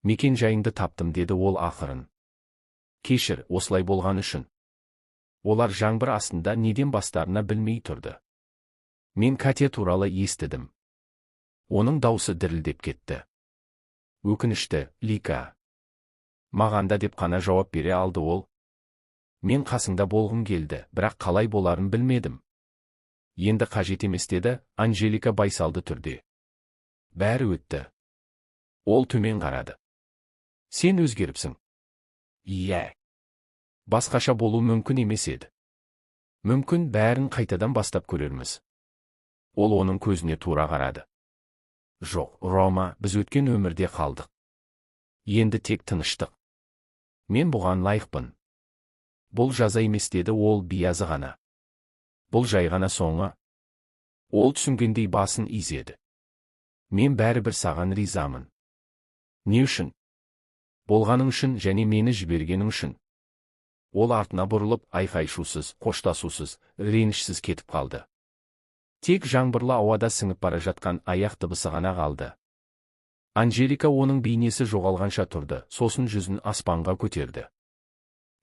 Мекен жайыңды таптым, деді ол ақырын. Кешір, осылай болған үшін. Олар жаңбыр астында неден бастарына білмей тұрды. Мен Катя туралы естідім. Оның даусы дірілдеп кетті. Өкінішті, Лика. Маған да, деп қана жауап бере алды ол. Мен қасыңда болғым келді, бірақ қалай боларын білмедім. Енді қажет емес, деді Анжелика байсалды түрде. Бәрі өтті. Ол төмен қарады. Сен өзгеріпсің. Иә. Басқаша болу мүмкін емес еді. Мүмкін бәрін қайтадан бастап көрерміз. Ол оның көзіне тура қарады. Жоқ, Рома, біз өткен өмірде қалдық. Енді тек тыныштық. Мен бұған лайықпын. Бұл жаза емес, деді ол биязы ғана. Бұл жай ғана соңы. Ол түсінгендей басын изеді. Мен бәрібір саған ризамын. Не үшін? Болғаның үшін және мені жібергенің үшін. Ол артына бұрылып, айқай-шусыз, қоштасусыз, ренішсіз кетіп қалды. Тек жаңбырлы ауада сіңіп бара жатқан аяқ дыбысы ғана қалды. Анжелика оның бейнесі жоғалғанша тұрды, сосын жүзін аспанға көтерді.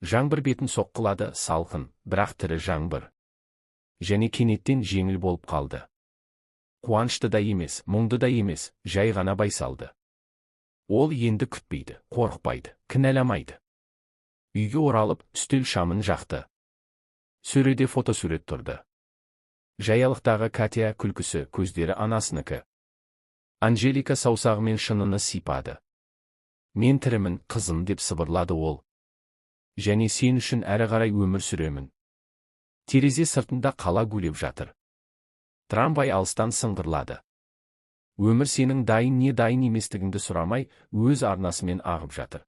Жаңбыр бетін соққылады, салқын, бірақ тірі жаңбыр. Және кенеттен жеңіл болып қалды. Қуанышты да емес, мұңды да емес, жай ғана байсалды. Ол енді күтпейді, қорықпайды, кінәламайды. Үйге оралып, үстел шамын жақты. Сөреде фотосурет тұрды. Жаялықтағы Катя күлкісі, көздері анасыныкі. Анжелика саусағымен шыныны сипады. «Мен тірімін, қызым», – деп сыбырлады ол. «Және сен үшін әрі қарай өмір сүремін». Терезе сыртында қала гулеп жатыр. Трамвай алыстан сыңғырлады. Өмір сенің дайын не дайын еместігіңді сұрамай, өз арнасымен ағып жатыр.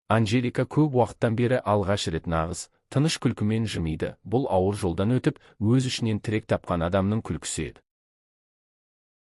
Анжелика көп уақыттан бері алғаш рет нағыз, тыныш күлкімен жымиды. Бұл ауыр жолдан өтіп, өз ішінен тірек тапқан адамның күлкісі еді.